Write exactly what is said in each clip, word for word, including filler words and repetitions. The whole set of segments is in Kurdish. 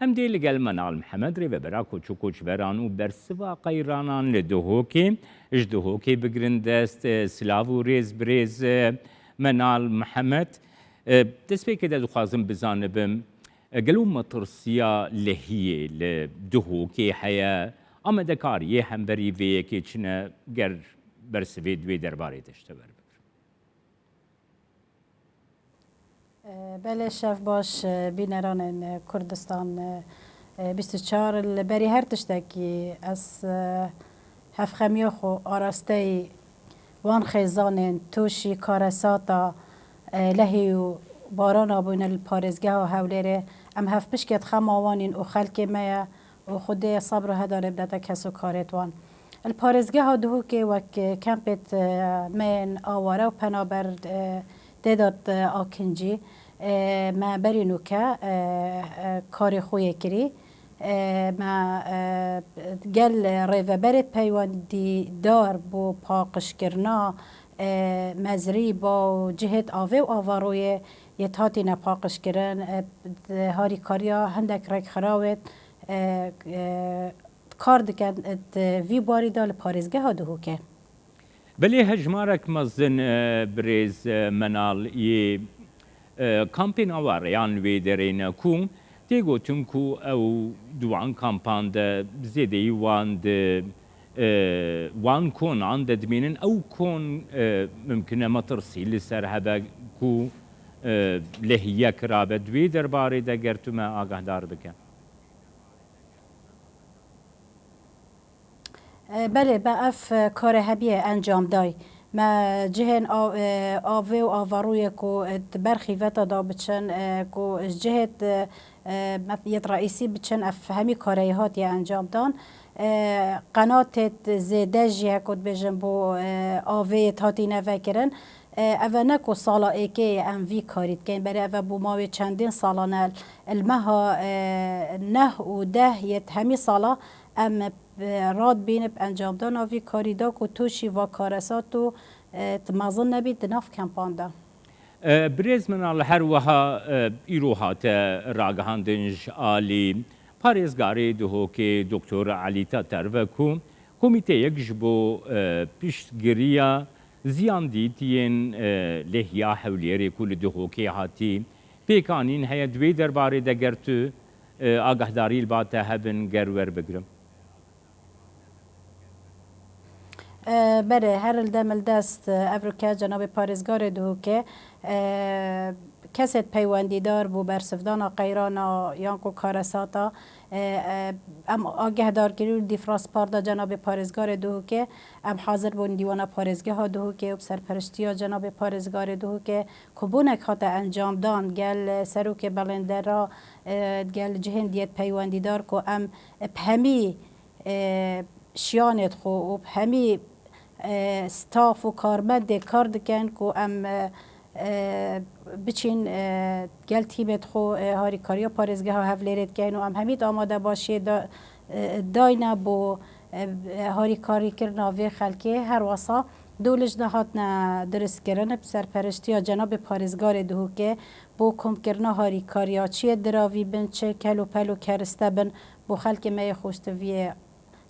Em dê li gel Menal Mihemed, rêvebera koç û koçberan û bersiva qeyranan li Duhokê, ji Duhokê bigirin dest. Silav û rêz birêz Menal Mihemed. Destpêkê de dixwazim bizanibim, gelo metirsiya lehiyê li Duhokê heye? Amadekariyê hemberî vê yekê çi ne? Ger bersivê di wê derbarê de ji te werbigrim. Belê, şev baş, bîneranên Kurdistan bîst û çar. Li berî her tiştekî ez hevxemiya xwe arasteyî wan xêzanên tûşî karesata lehî û barana bûne li parêzgeha Hewlêrê. Em hevpişkê di xema wan în û xelkê me ye û Xwedê sebr û hedanê bidete kes û karê wan. Li parêzgeha Duhokê wek, e, kempêt, e, me yên aware û penaber, e, tê de, e, akincî, e, me berî nûke, e, e, karê xwe yê kirî. E, me, e, gel rêveberê peywendîdar bo paqijkirina, e, mezrî bo cihêt avê û avaroyê yê hatîne paqijkirin, e, harîkariya hindek rêkxirawêt, e, e, kar dikin di vî barî de li parêzgeha Duhokê. Belê, hejmarek mezin, e, birêz, e, Menal yê, e, kampên awareyan li wê derê ne ku tê gotin ku ew di wan kampan de zêdeyî wan di, e, wan konan de dimînin. Ew kon, e, mimkin e metirsî li ser hebe ku, e, lehiyek rabe. Di wê derbarê de ger tu me agahdar bike. Belê, me ev kare hebiye encam day. Me cihên avê û avarûyê ku di ber xîveta da biçin, ku ji cihêt yêt reîsî biçin, ev hemî kareyê hatiye encam dan. Qenatêt zêde jî heko dibêjin bo avê yêt hatîne vekirin. Ev e ne ku sala êkê ye em vî karî dikeyn, berê ev e bo mawê çendîn salan e. Li meha neh û deh yêt hemî sala em radibîn bi encamdana vî karî de ku tûşî va karesat û di mezin nebî di nav kempan de. Birêz Menal, her wiha îro hate ragihandin ji alî parêzgarê Duhokê Doktor Elî Tater ve ku komîteyek ji bo piştgiriya ziyandîtiyên lêhiya Hewlêrê ku li Duhokê hatî pêkanîn heye. Di wê derbarê de ger tu agahdarî li ba te hebin, ger werbigrim. Belê, her li dem li dest ev rike cenabê parêzgarê Duhokê kesêt peywendîdar bo bersivdana qeyrana yan ku karesata, em agehdarkirî û dîfraspar da cenabê parêzgarê Duhokê. Em hazir bûn dîwana parêzgeha Duhokê û bi serperiştiya cenabê parêzgarê Duhokê ku bûnek hate encamdan gel serokê belêndera, gel cihên diyet peywendîdar ku em bi hemî şiyanêt xwe û bi hemî staf û karmendê kar dikin ku em biçîn gel tîmêt xwe harîkariya parêzgeha Hewlêrê dikeyn û em hemî di amadebaşiyê de dayne bo harîkarîkirina vê xelkê. Her wesa du lijne hatine diristkirin bi serperiştiya cenabê parêzgarê Duhokê bo komkirina harîkariya çi yê diravî bin, çi kel û pel û keriste bin bo xelkê me yê xweştiviyê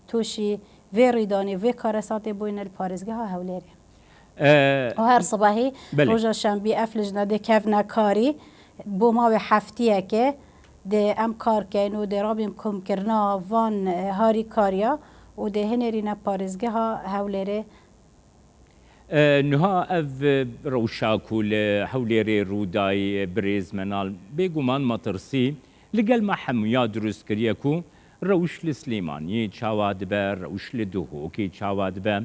tûşî vê rîdanê, vê karesatê bûyne li parêzgeha Hewlêrê. Û her sibehî, belê, roja şembî ev lijne dê kevne karî, bo mawê heftiyekê dê em kar keyn û dê rabîn komkirina van harîkariya û dê hinêrîne parêzgeha Hewlêrê. Niha ev rewşa ku li Hewlêrê rû dayî, birêz Menal, bêguman metirsî li gel me hemûya dirust kiriye ku rewş li Silêmaniyê çawa dibe, rewş li Duhokê çawa dibe.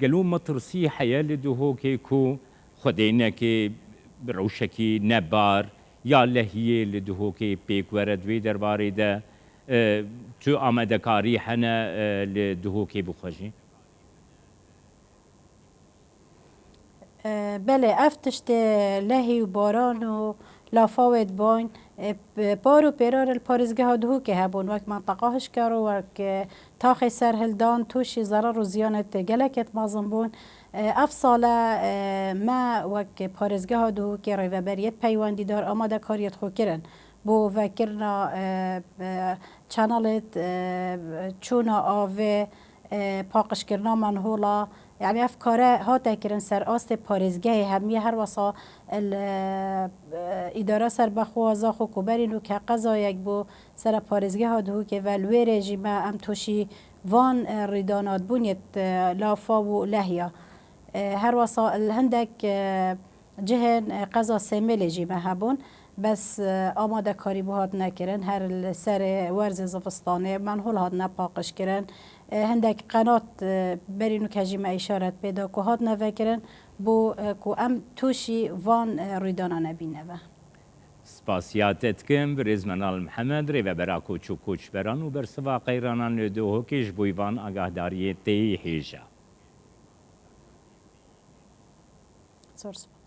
Gelo metirsî heye li Duhokê ku Xwedê neke rewşekî nebar ya lehiyê li Duhokê pêk were? Di wê derbarê de tu amadekarî hene li Duhokê bixwe jî? Belê, ev tiştê lehî û baran û lafa wê dibayn, par û pêrar li parêzgeha Duhokê hebûn, wek menteqa Hişkar û wek taxê Serhildan tûşî zerar û ziyanêt gelekêt mezin bûn. Ev sale me wek parêzgeha Duhokê rêveberiyêt peywendîdar amadekariyêt xwe kirin. Bo vekirina, e, e, çenalê, e, çûna avê, e, paqijkirina menhola, yanî ev kare hate kirin ser astê parêzgehê hemiye her wesa li, e, îdara serbexwe Zaxo ku berî nûke qezayek bû sere parêzgeha Duhokê ve li wê rê jî me em tûşî van, e, rîdana dibûn yê, e, lafa û lehiya. E, her wesa li hindek, e, cihên, e, qeza Sêmêlê jî me hebûn. Bes, e, amadekarî bû hatine kirin. Her li serê werzê zivistanê menhol hatine paqij kirin. E, hindek qenat, e, berî nûke jî me îşaret pê da ku hatine vekirin. Bo, e, ku em tûşî van, e, rûydana nebîne ve. Spasiya te dikim, birêz Menal Mihemed, rêvebera koç û koçberan û bersiva qeyranan li Duhokê ji bo van agahdariyê tê hêja. Zor spas.